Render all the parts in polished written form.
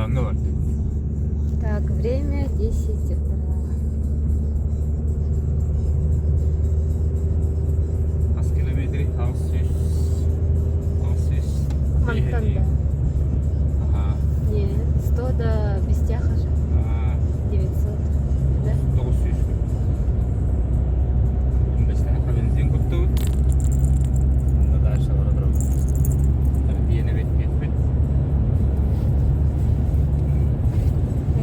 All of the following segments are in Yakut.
Маҕаҥҥа бардым. Так, время 10 утра. Хас километрий? 600. 600. Мантан да. Ага. Нет, 100 до Бестяха же. А, 900. Да? 900. Бестяха бензин куттубут. Онно дальше бара турабыт. Эрдиэни бэттиэхпит.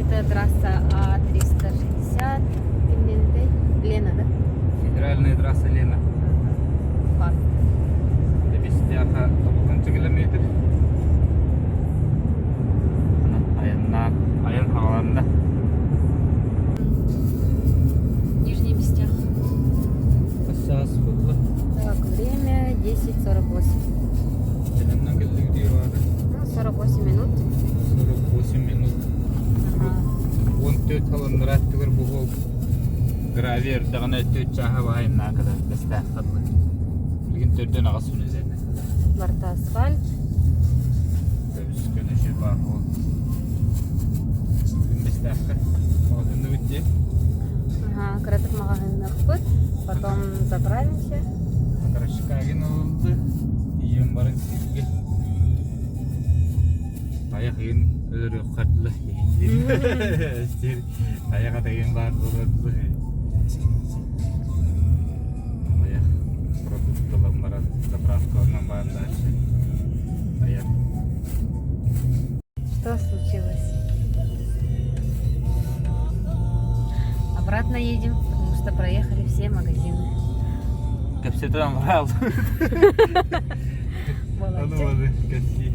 Это трасса А360. Кимнентэй? Лена, да? Федеральная трасса Лена. Факт. Бестяха 9 километр. Айаннаах, айан хаҕаланна. Нижний Бестях. Саас булла. Так, время 10.48. Телемнан келдик диye Ну, 48 минут. 48 минут. Ага. 14 халаннара түгөр бугул гравий эрдэҕинэ төрт чааһа баайыннаа кытар бэстээх хатылы. Билигин төрдөн аҕыс күн үзэннэ. Барта асфальт. Көбүс көнөшү баар буол. Бүгүн бэстээххэ маҕаһыынныбыт дии. Ага, кыратык маҕаһыынныахпыт. Потом заправимся. Окорочкагин ылылды. Тиийэн баран сиргэ. Тайах ыйын өлөрүөххэ дылы сир тайах атайын баар буолуор дылы. Тайах продукталан баран заправкаланан баран дальше тайах. Что случилось? Обратно едем, потому что проехали все магазины. Кэпсэтэн барал. Молодец. Аны кэпсии.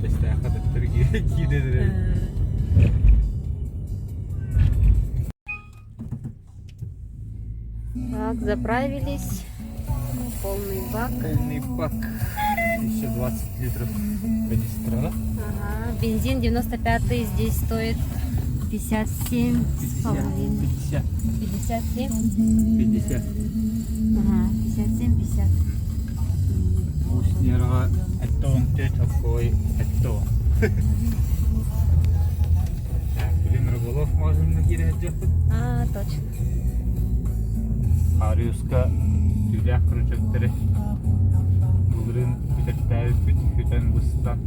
Бэстээххэ төттөрү киирэр. Так, заправились. Полный бак. Полный бак. Еще 20 литров канистра, да? Ага, бензин 95 здесь стоит 57 с половиной. 50. 57? 50. Ага, 57, 50. Нерва это такой это. Так, блин, рыболов можем накидать. А, точно. Хариуска түүлээх күрүчөктөрү былырыын бүтэртээбиппит бүтэн быстан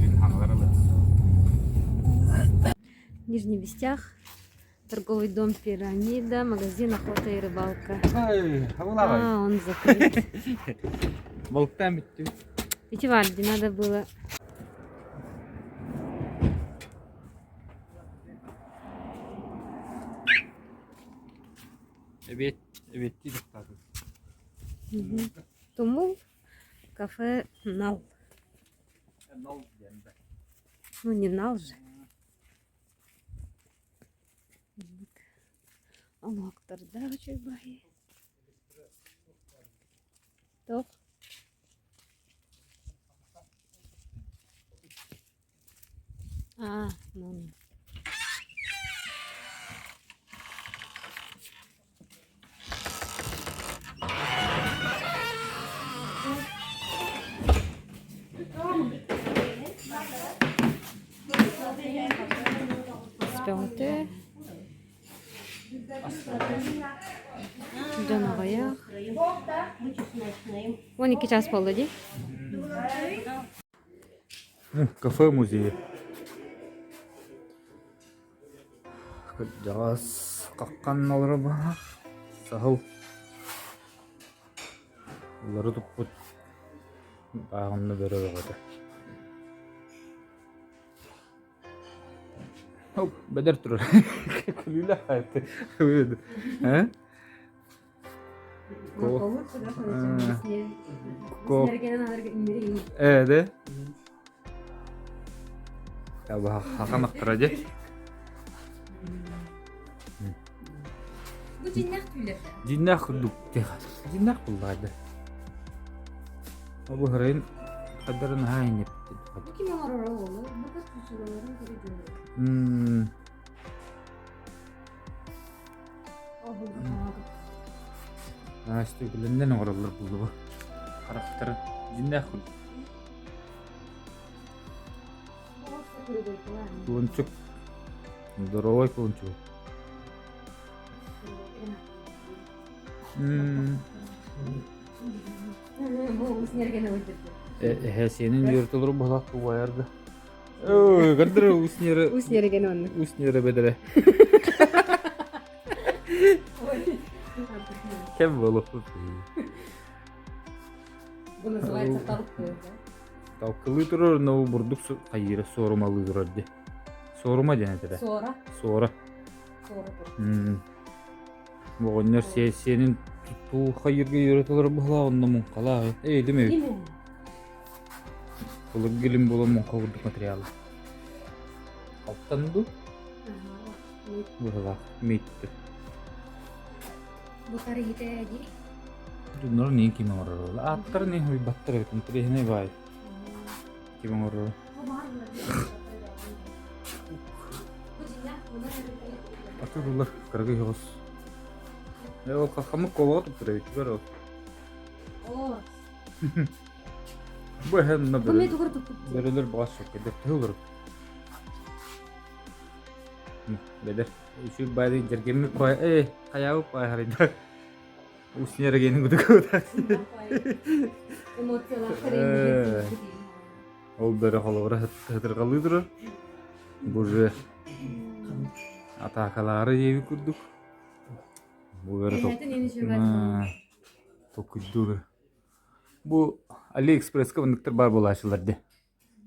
билин хаҥалар ылар. Нижний Бестях, торговый дом «Пирамида», магазин «Охота и рыбалка». Ай, А, он закрыт. Балыктаан бүттүбүт. Эти Вальди надо было. Эбиэт, эбиэттии тохтоотум. Мгм. Тумул, кафе «Нал». Нал диэн да. Ну, не «Нал» же. Олоохтордоох үчүгэй Туох? Аа, ну Спяты. Дьон аҕыйах. 12 час буолла дии. Кафе музейа. Кырдьаҕас хаххан олоро баһа саһыл улары туппут бааҕынна бөрө бөҕөтө. Бэдэр турар. Күлүүлээх Э? Э, да? Хаханахтара дьэ. Бу дьиннээх түүлэр. Дьиннээх курдук дьиннээх буллаады. Ол быһырайын хаддарын наһаа иннеппит. Бу ким оҥороро буолла? Бу көстүүсүлэрин көрүдүөр. Настя билиннен оҥороллор буллуба. Харахтара дьиннээх курдук. Кулунчук. Здоровай кулунчук. Эһэ сиэнин үөртөлөр буолах тугайарга. Ой, көрдөрө уснеры. Уснереген оннук. Уснеры бедере. Кем болуппут? Бу называется толкы, да? Талкылыы турар, но бурдук хайыыра суорумалыы турар ди. Суорума диэн этэ. Суора. Суора. Суора тур. Оҕонньор сиэнин туу хайыырга үөрэтэлэр быһылаа онно муҥхалаа. Эй, дим эбит. Былыргы илим буолан муҥха курдук материала. Алтан дуу? Быһылаах. Мииттэ. Бу тарыһыта дии. Дьоннор не ким оҥорор Ааттар не уйбаттар эбит. Интэриэһинэй баай. Ким оҥорор. Атыылыылар кыргый оҕус. Э ол хахамык колоҕо туттар эбит бар ол. Бу эһэн на бөрөлөр баҕас сөккө дэттэ олору. Бедер. Үчүг баайдын дьэргэммит баай э хайаабыт баай харайда. Уснерагенин кудук Ол бөрө холобура хытырҕалыы турар. Бу уже атаакалаары диэбит курдук. Бу бөрө толкуйдуур. Бу Алиэкспресска манныктар баар буолааччылар дии.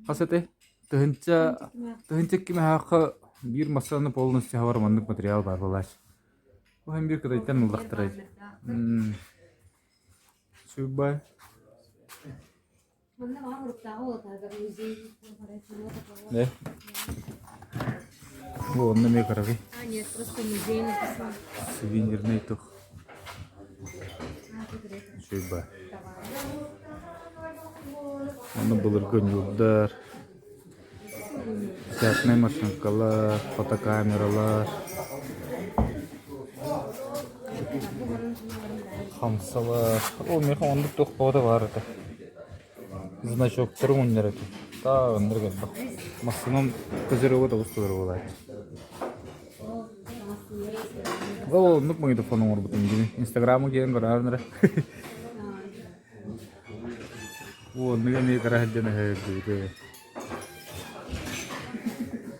Хас этэй? Тыһыынча тыһыынча кимэһээххэ биир массыынаны полностью хабар маннык материал баар буолааччы. Бу һин биир кытайтан ыллахтарай. Сүүрбай. Да? Бу онно эмиэ кыракый. А, нет, просто музей написано. Сувенирный тух. Сүүрбай. Онно былыргы ньуурдар, печатнай машинкалар, фотокамералар, хамсалар. Ол миэхэ оннук туох бөҕөтө баар этэ. Значоктары мунньар этим. Таа оннук элбэх. Массыынам козырёга тоҕус тыллар буолааччы. Ол оннук магнитофон оҥорбутум дии. Инстаграмы киирэн көрөөрүн эрэ. Оннук эмиэ кыра сылдьан өһөйдүүтэ.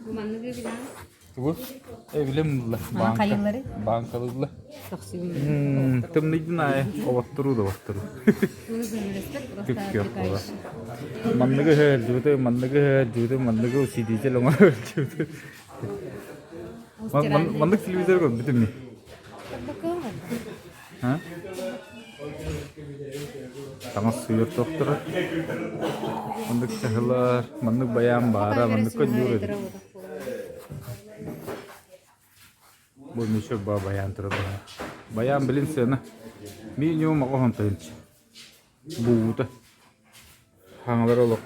Бу манныгы билэҕин? Тугу? Э, билем ылла. Мана хайыллары? Банкалылла. Тохсуйум. Тымныйдын аайы оботторуу да оботторуу. Просто Күп-күөх буолар. Манныгы өһөйдүүтэ, манныгы өһөйдүүтэ, манныгы усидитель оҥорор Маннык телевизор көрбүтүм ми? Таҥас сууйар тохторо. Маннык чаһылар, маннык байаан баара, маннык көрдүүр эбит. Бу мүчө ба байаан турар. Байаан билин сыана. Минимум оҕоһон тыһынча. Буута. Хаҥалар олох.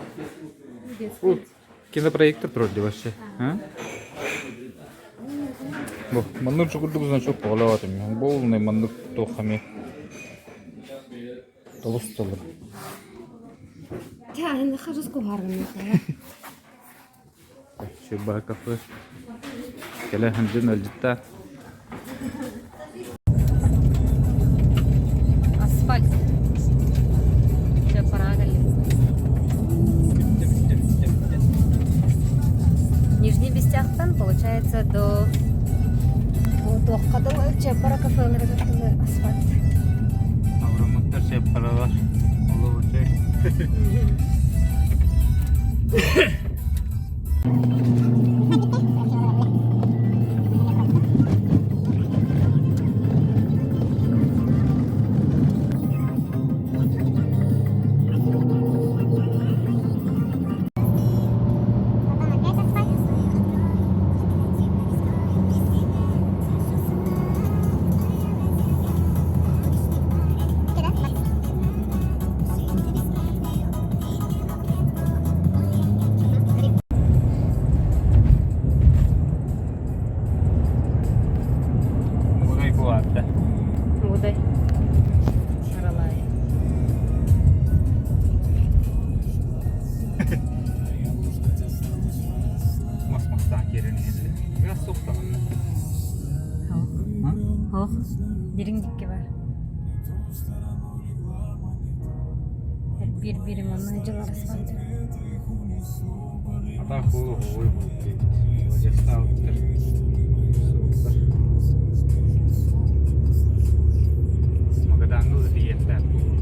Кинопроектор турар дии вообще. Бу маннык курдук значок оҕолоотум. Полный маннык туох эмиэ толус толору. Сүрбаһа кафе. Кэлэ сылдьан ыалдьыттаа. Асфальт. Дьэ, пора Бүттэ, бүттэ, бүттэ, бүттэ. Нижний Бестяхтан, получается, до туохха дылы Чаппара кафеларыгар дылы асфальт. Агроматтар Чаппаралар. Олох үчүгэй. Киирэн иһэллэр. Газ суох даҕаны. Ох, дириҥ дикки бар. Биир-биир манна дьылар асфальт. Атаах буолу ой буолбут. Владиславтар. Суоттар. Магадаҥҥа да тиийиэхтээх буолуо.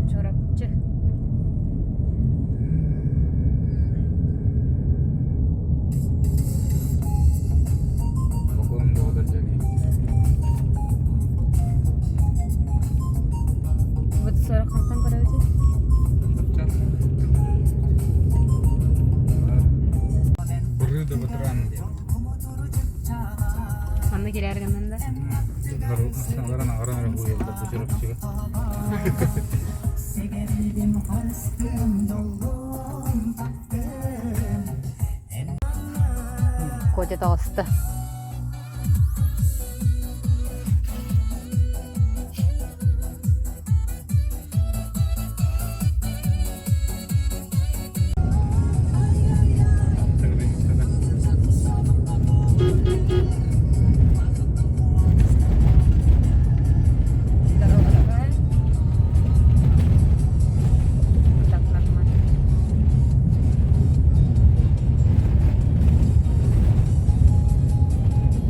Чурапчы. Вот 40 хантан көрөбүт. Манна киирэр гынан да. Котя таҕыста. Так нормально.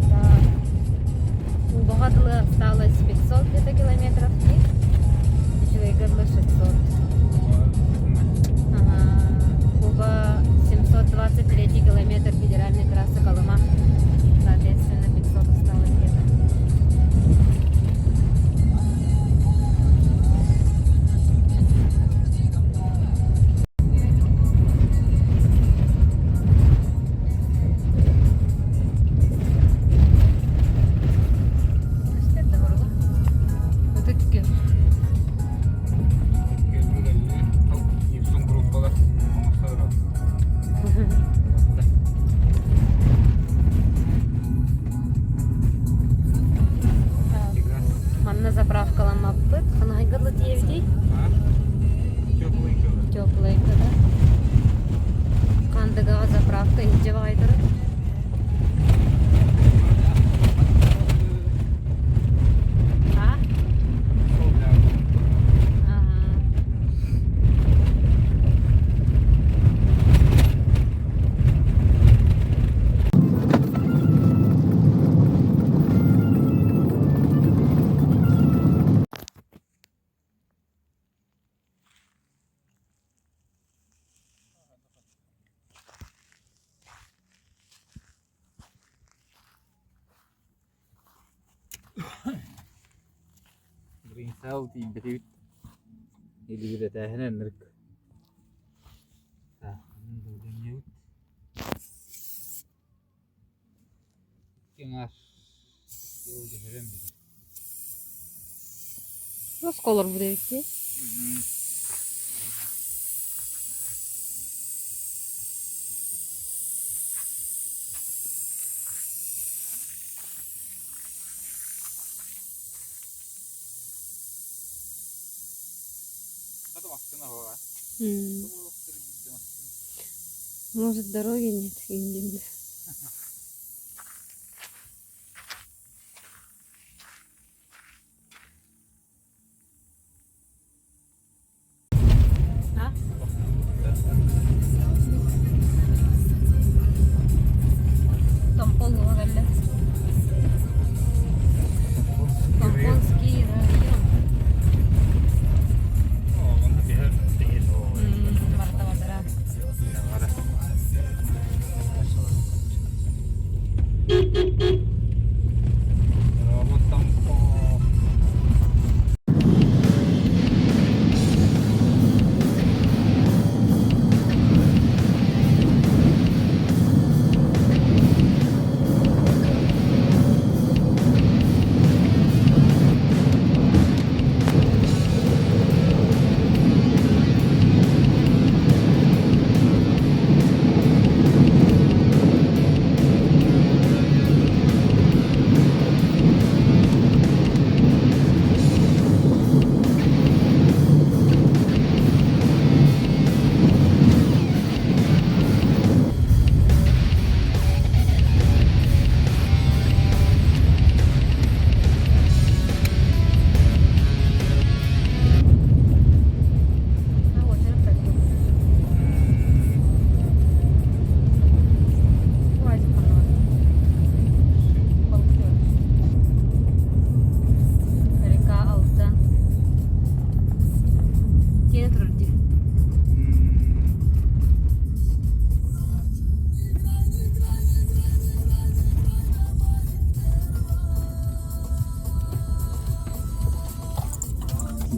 Так. Убаҕа дылы осталось 500 где-то километров и Үчүгэйгэ дылы 600. Ага. Куба 723 километр федеральной трассы Колыма. Соответственно, 500 осталось где-то. Ытык күн. Группалар оҥостор. Манна заправкаламмаппыт. Ханаһайга тиэбитий? Теплый да. Хандыгаҕа заправка иһдьэ баҕайдара. А? Ага. Гринсал тиийбэтибит. Илибирэтээһинэ ынырык. Икки аҥаар түһэрэн били. Осколор бу эбит Может, дороги нет, Индии. А? Томпол кэллэ. Томпонский район. Барта бардара.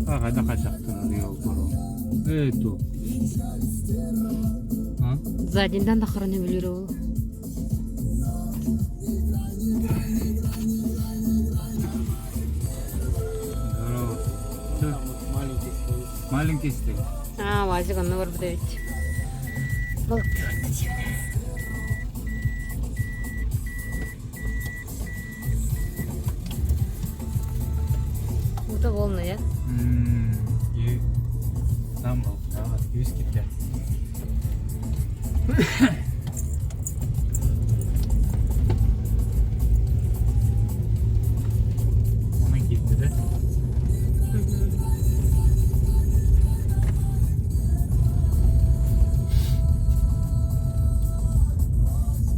Хайда хайдахтар ол Эй, ту. А? Задиндан да хорону билир ол. Здорово. Чё? Там вот маленький стоит. Маленький стоит. А, Вазик онно барбыт эбит. Балыктыы барда диибин. Уута полная. И там был, да, виски для. Ona gitti de.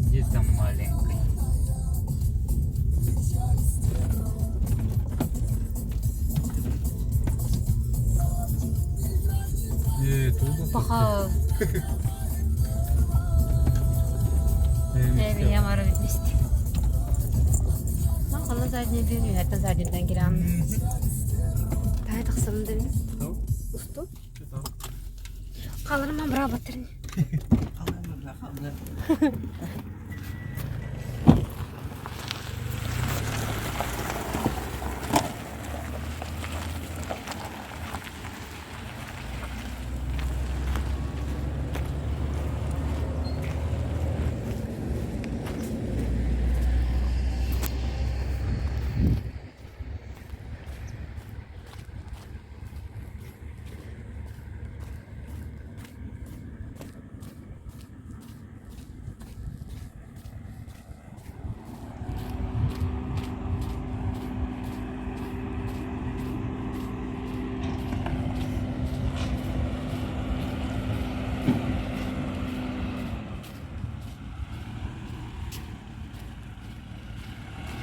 Где там маленький? Э, туга. Паха. Э, я мара bitmişti. Lan ханна задний дүйн үһәттен заднийден кирам. Тай тахсам дебин. Усту. Қалырман бра батырын.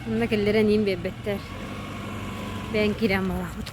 Онно кэллэрэ ниин биэрбэттэр. Бэйэҥ киирэн балаабыт.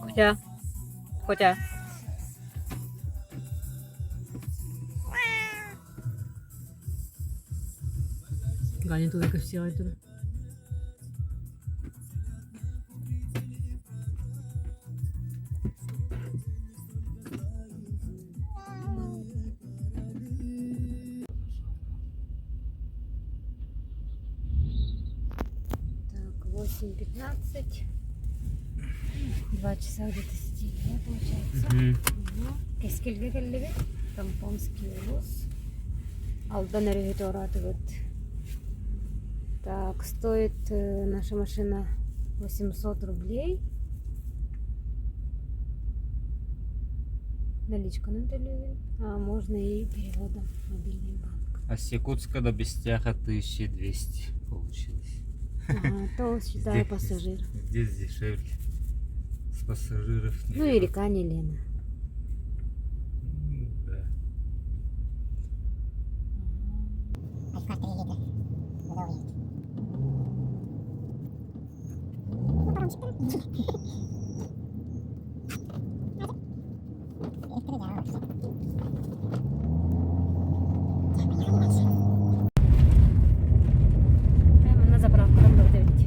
Котя. Котя. Ганя туда туда. Так, 8:15. 2 часа где-то сидели, да, получается? Угу. Кэскилгэ кэллибит. Томпонский улус. Алдан өрүһү туораатыбыт. Так, стоит наша машина 800 рублей. Наличканан төлүүгүн. А можно и переводом в мобильный банк. А с Якутска до Бестяха 1200 получилось. Ага, то считай пассажир. Здесь дешевле. С пассажиров не Ну и берут. река не Лена. Ну, да. Прямо на заправку там был ведь.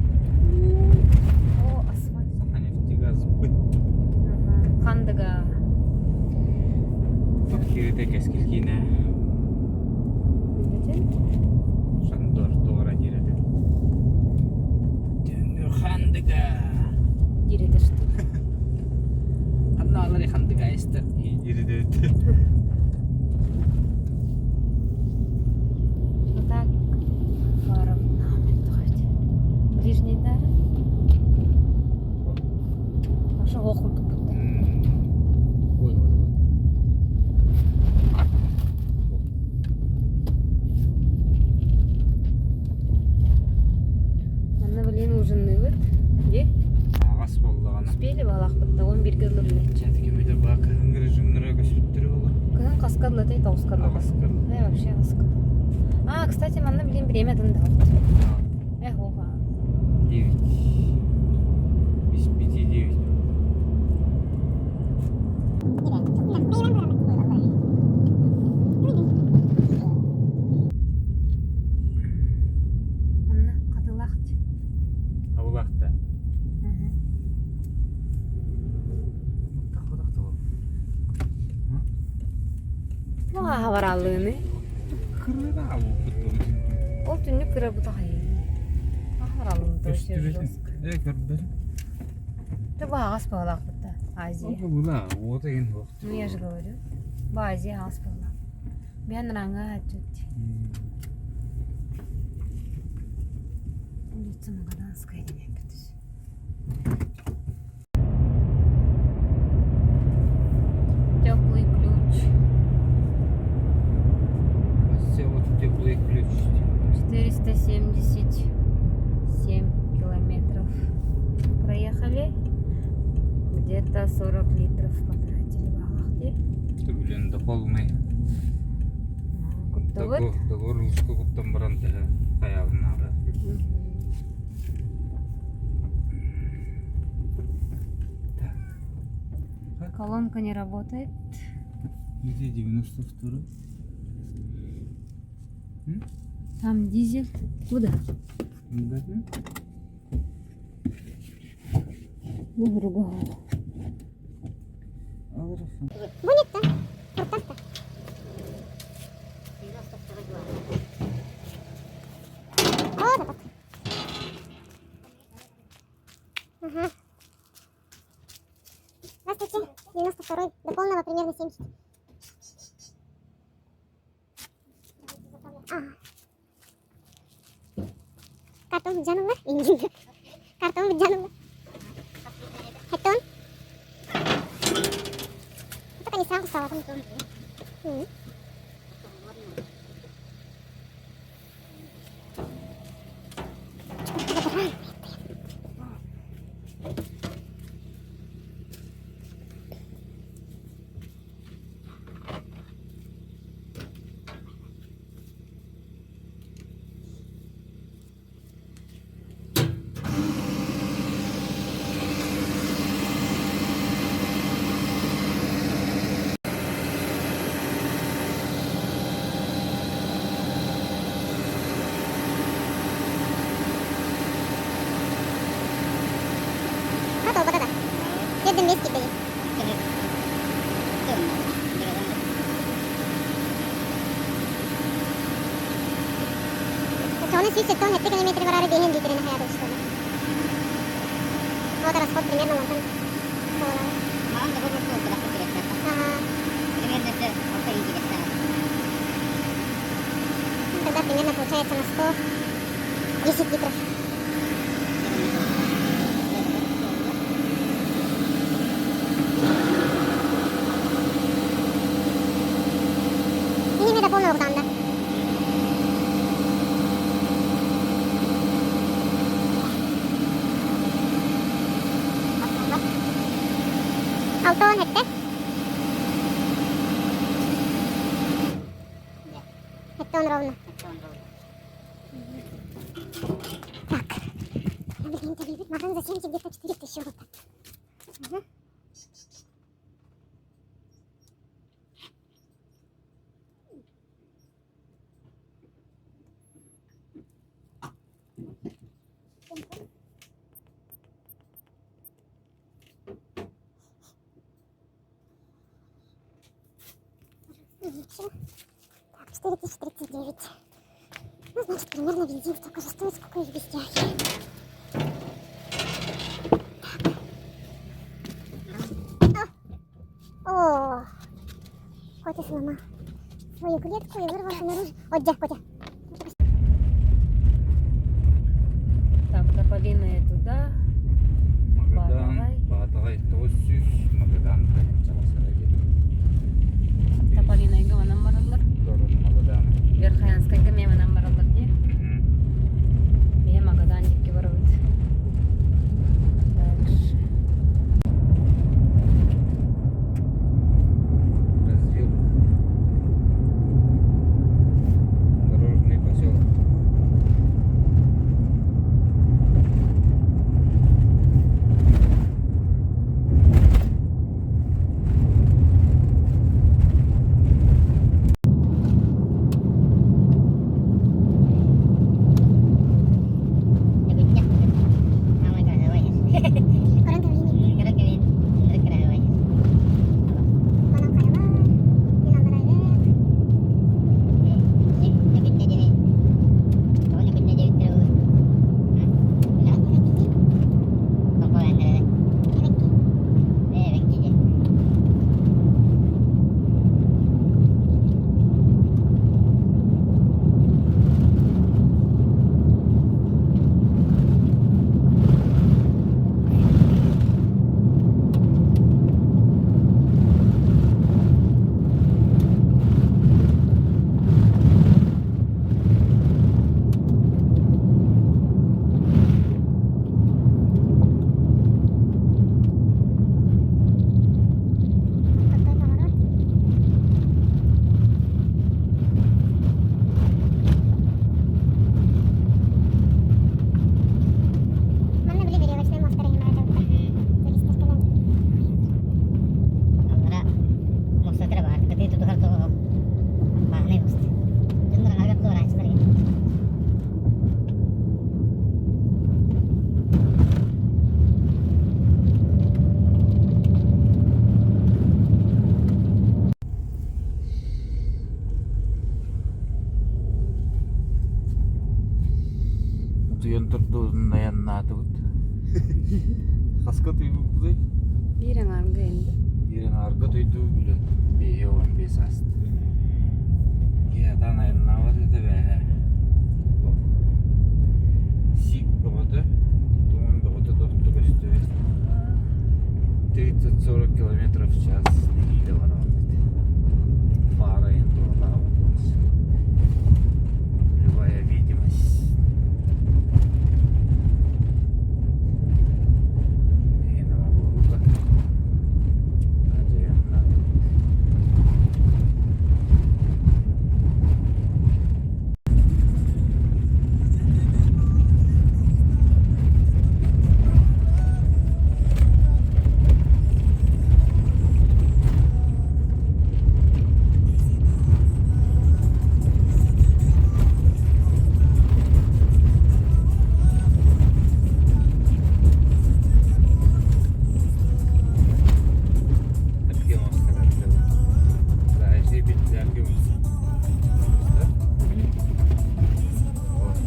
О, асфальт. Нефтегаз быт. Ага. Хандыга. Кирите Кэскил киинэ. Видите? Шандор туора диирэ. Хандыга. Диирэ что? Ханна алары Хандыга истер. Диирэ. Вот так. Фаром нам Ближний дары. Наша охоту будто. Ой, ой, ой. Аҕыска дылы тоҕуска дылы. Аҕыска дылы. Э, вообще аҕыска дылы. А, кстати, манна билин время дындалт. Эх, оха. 9. 8:55. Манна хатылаах. Абылаахта. Ну, аһабаралыыны. Ол түннүк кыра бутахайы. Аһабаралыын Э, көрбөр. Ты баҕас баҕалаахпыт Азия. Була, вот еген хуох. Ну, я же говорю. Бу Азия аҕас буолла. Биһэн ранга түт. Улица Магаданская диэн көтүс. Теплый ключ. Вот теплый ключ. 477 километров проехали. Где-то 40 литров потратили в Алахте. Блин, до полный. Куттабыт. Договор улуска куттан баран тэһэ хайаабын наада. Колонка не работает. Где 92? Там дизель. Куда? Да? Ну, другого. Будет, да? Куртаста. О, да так. Ага. Здравствуйте. 92 до полного примерно 70. Ага. Картон жанылар. Картон жанылар. Хеттон. Только не сразу стало. М. Забираем. Готово, да. Едем вместе бери. Очоҕуна 177 километр бараары биэһин литрини хайаата устуоҕа. Вот расход примерно онтон буолар. Ага. Ну, тогда примерно получается на 110 литров. И не до полного да. Алтон этте. Это он ровно. Так. Блин, ты Махан за 70 где-то 4 тысячи вот так. Угу. Всё. Так, 4039. Ну, значит, примерно бензин столько же стоит, сколько и без тяги. Так. О! О! Котя сломал свою клетку и вырвался наружу. Вот где, Котя? Так, Тополиная туда. Магадан, Баатаҕай. Баатаҕай 900, Магадан Тополинайга манан бараллар. Магадан. Верхоянскайга эмиэ манан бараллар дии. Биһи Магадан диэки барабыт. Дальше. Развилка. Айаннаатыбыт. Хаска тыйбыппытый? Биир аҥаарга инде. Биир аҥаарга тыйдыы билэн биэһи 15 ааста. Киһи атаан айаннаабат этэ бээһэ. Сиик бөҕөтө, туман бөҕөтө тохто көстүбэт. 30-40 километров в час нэһиилэ барабыт. Фара айан туһалаабат Нулевая видимость.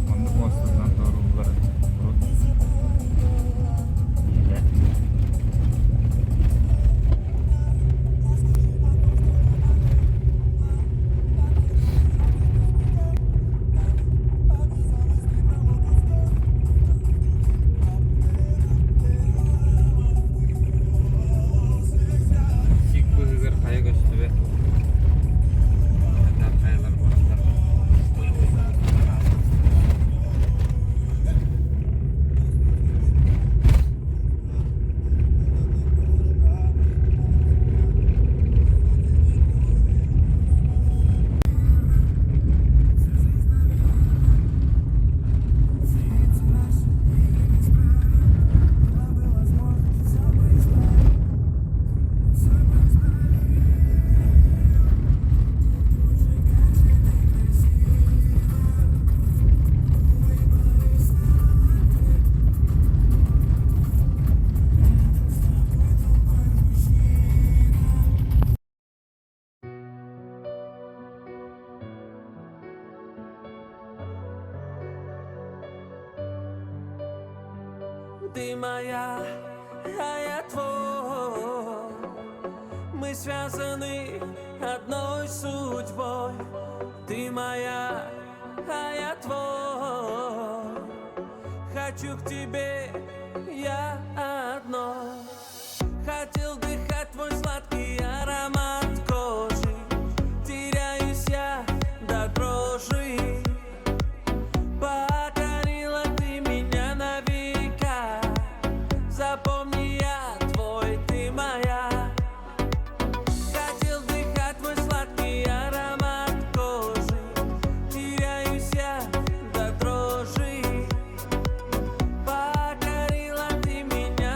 Маннык муостатынан туорууллар урут Сик быһыгар хайа көстүбэт. Хайалар бараллар. Ты моя, а я твой. Мы связаны одной судьбой. Ты моя, а я твой. Хочу к тебе я одной. Хотел дыхать твой сладкий аромат кожи. Теряюсь я до дрожи. Покорила ты меня на века. Запомни, я твой, ты моя. Хотел дыхать твой сладкий аромат кожи. Теряюсь я до дрожи. Покорила ты меня.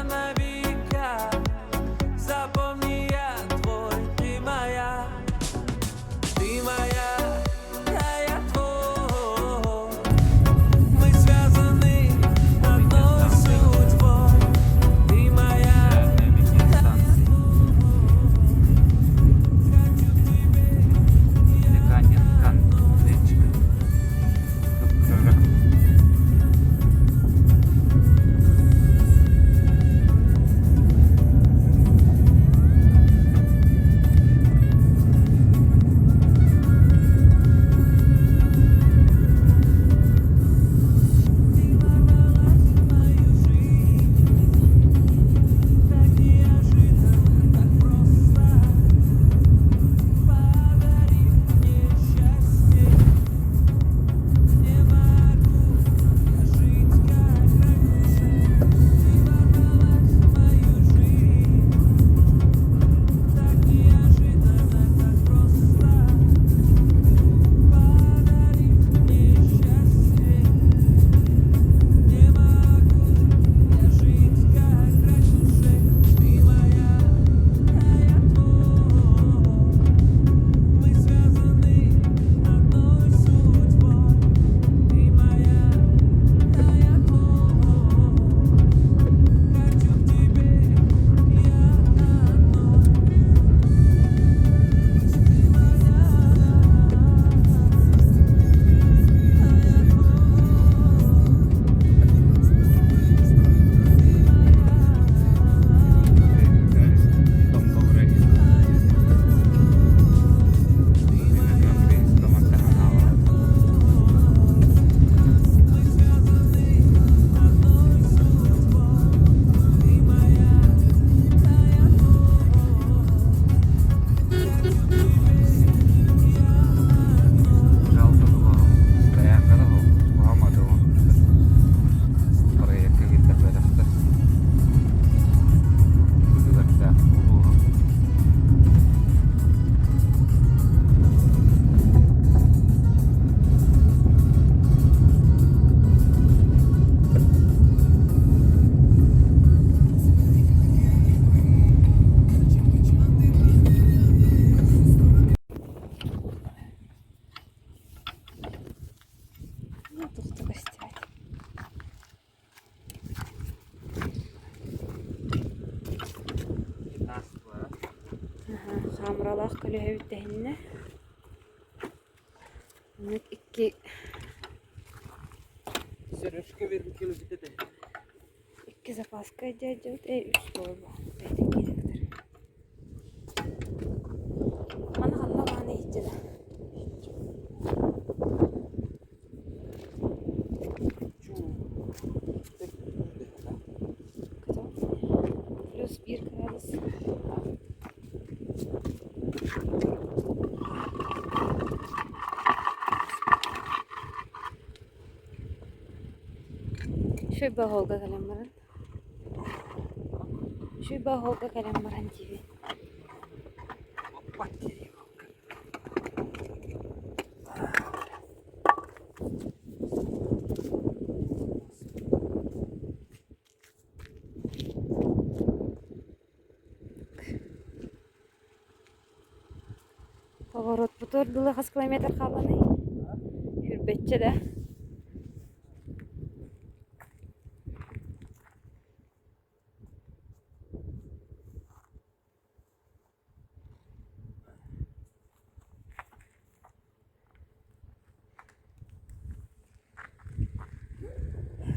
Хаамыралаах көлөһөбүт тэһиннэ. Маннык икки икки запаска дьэ э үс буолла. Бэйэтин киирэ Маны ханна баҕана иһиттилэ. Плюс биир градус. Үчүгэй баһылга кэлэн баран. Үчүгэй баһылга кэлэн баран диибин. Поворотпутугар дылы хас километр хаалланый? Сүүрбэччэ да?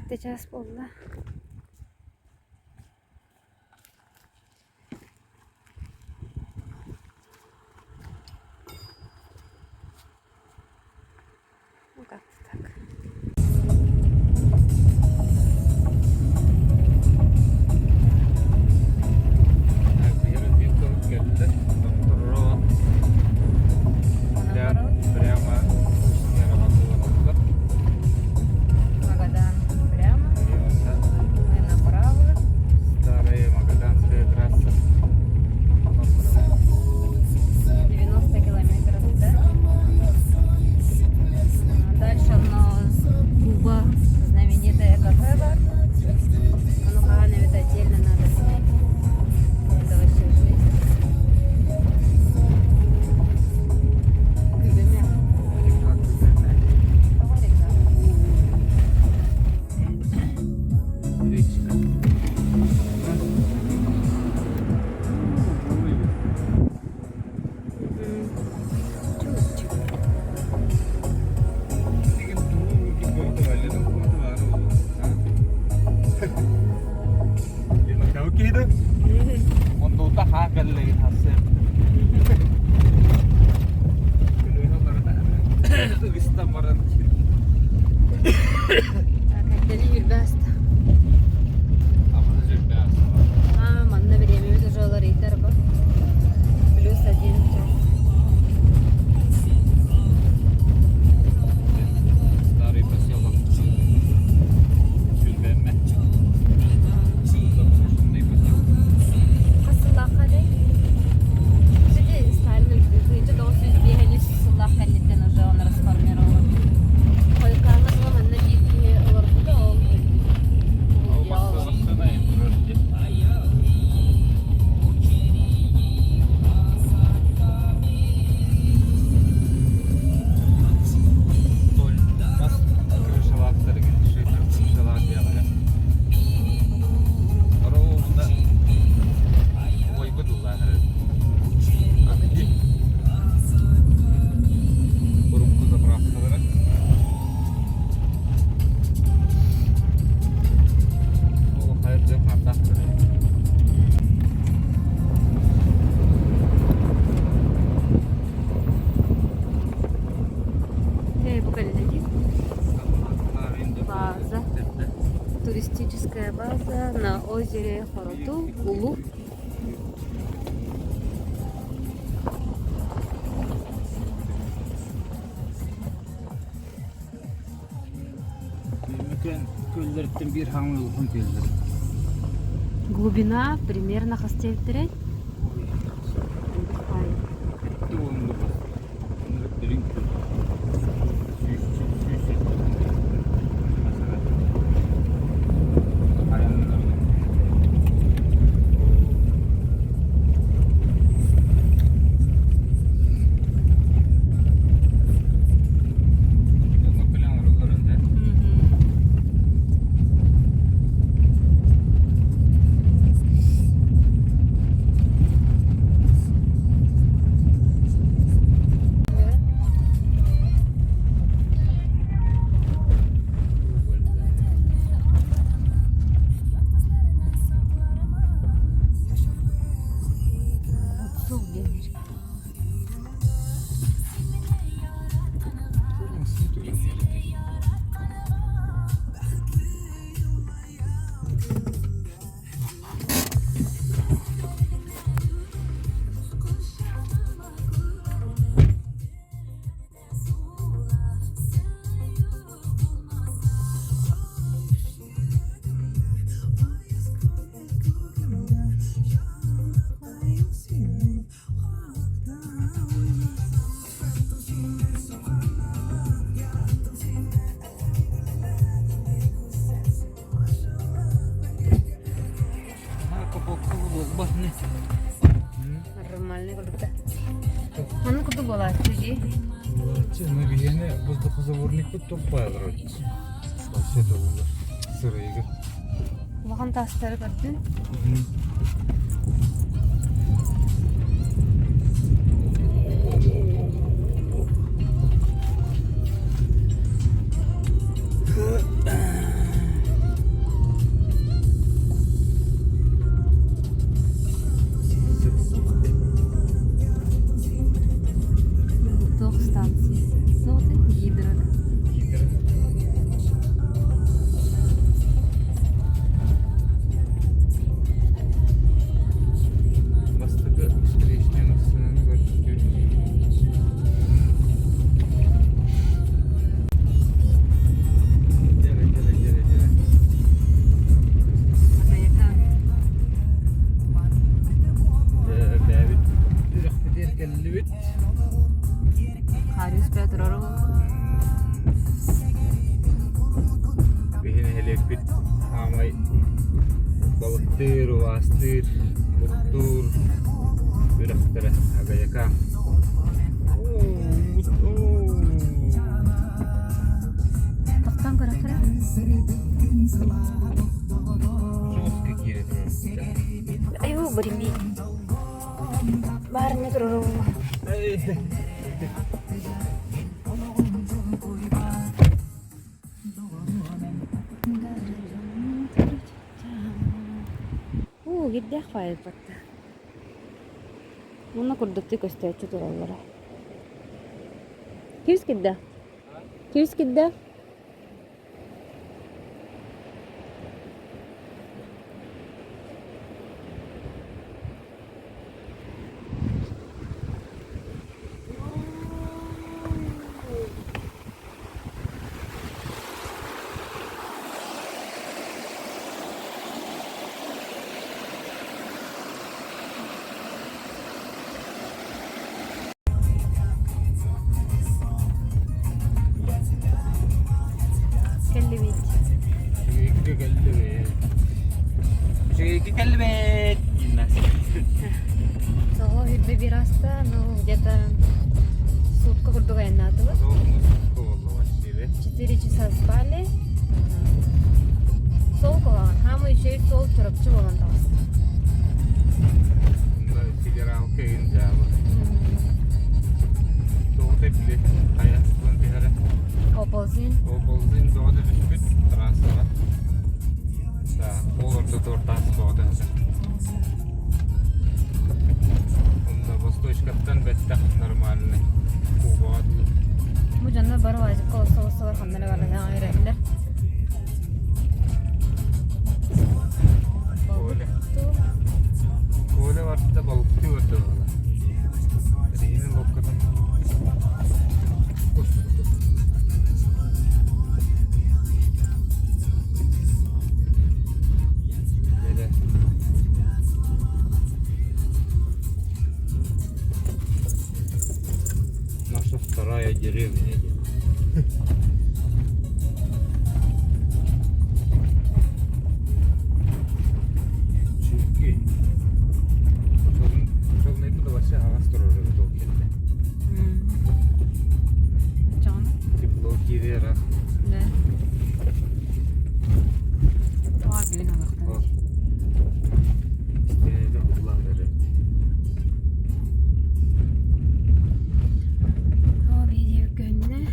Сэттэ чаас буолла. Ну как-то так. Прямо Магадан прямо, мы направо. Старая Магаданская трасса. 90 километров, да? А дальше у нас Куба, знаменитая кафе бар. Ону хаһан эбит отдельно надо снять. Это вообще жизнь. Күбүмэ. Тоҕо река? Речка. Чуть-чуть. Оннута хаа кэллэгин хассе. Ыгыстан баран. Так, эрдэни үрбэ аста. Аманы жүрбэ аста. А, манна бириэмэбит уже уларыйдар бу. Плюс один час. Старый поселок. Сүлбэммэ. Заброшенный поселок. Хас сыллаахха дэй? Кстати, Сталин 1905 сыллаах кэнниттэн уже он расформирован. Хойукааҥҥа дылы манна биир киһи олорбута, ол өлбүт. Ол массыына турар дии. Толь мас крышалаахтар шифер крышалаах диэҕэ. Оруобуна уойбут ыллаан эрэр. Аны дии. Урукку заправкалара. Ол хайыр дьон хаардаах көрөр. Э, бу кэллэ дии. База. Туристическая база на озере Хороту, Улу. Өймөкөөн күөллэриттэн биир хаамыы улахан күөллэр. Глубина примерно хас диэбиттэрэй? Ай. Дириҥ күөл. Сүүс сүүс Айаннар. Мгм. диэннэр. Нормальный курдук. Манна курдук буолааччы дии. Буолааччы, но биһиэнэ воздухозаборникпыт туппайа олорор. Вообще доллар. Сырайыгар. Улахан таастары көрдүн. Туох станция? Туох гидро. Бастакы встречный массыынаны көрдүм. Дьэрэ, дьэрэ, дьэрэ, дьэрэ. Бэйэбит үрэхпитигэр кэллибит. Хариус Петр Биһи нэһилиэкпит саамай балыктыыр, убаастыыр, бултуур үрэхтэрэ Агаяка. Тохтон көрөхтөрө. Жестко киирэ турар. Айуу, барими. Баарына турар Уу, кирдээх файлбатта. Муна курдуктуу көстөөччү тураллара. Күүс кирдэ? Күүс кирдэ? Кэллибит. Үчүгэйгэ кэллибит. Үчүгэйгэ кэллибит. Тоҕо үрбэ биир ааста, ну где-то сутка курдук айаннаатыбыт. 4 часа спали. Сол куһаҕан. Хаамай үчүгэй суол Чурапчы буолан таҕыста. Федералка игин дьаабы. Тоҕута били хайа буолан түһэрэ. Оползин. Оползин тоҕо түспүт трассаҕа. Да, ол ортотугар таас тоҕо түһэрэ. Онно Восточкаттан бэттэх нормальный. Кубаҕа дылы. Бу дьоннор бары уазикка олорсо-олорсолор ханна эрэ баран эрэллэр. Коля. Коля барда балыктыы барда буолла. Рейнин локкатын кусту. Дьэ Наша вторая деревня. Чүккэй. Хотелнайбыт вообще аҕас турар эбит ол кэннэ. Чоҕуна? Тепло киирэр. Да. Тоҕо билин олохтон. Истиэнэтэ куллаан эрэр эбит. Оо, видео көннө.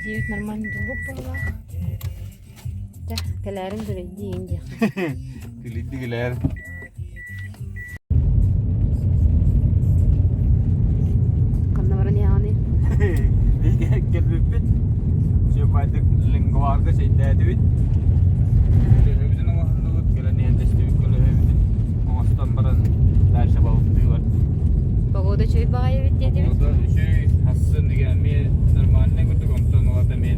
Диэбит нормально дулук буоллаах. Дьэ, кэлээрин дөлөйдүү диэх. Күлүйдү кэлээр. Ханна баран иһэҕиний? Кэлбиппит. Сүөпайдык лингварга чэйдээтибит. Көлөһөбүтүн оҥоһуннубут, кэлэн иһэн тэстибит көлөһөбүтүн оҥостон баран дальше балыктыы бардыбыт. Погода үчүгэй баҕайы эбит диэтибит. Погода үчүгэй, хассын эмиэ нормальный курдук, онтон улата эмиэ.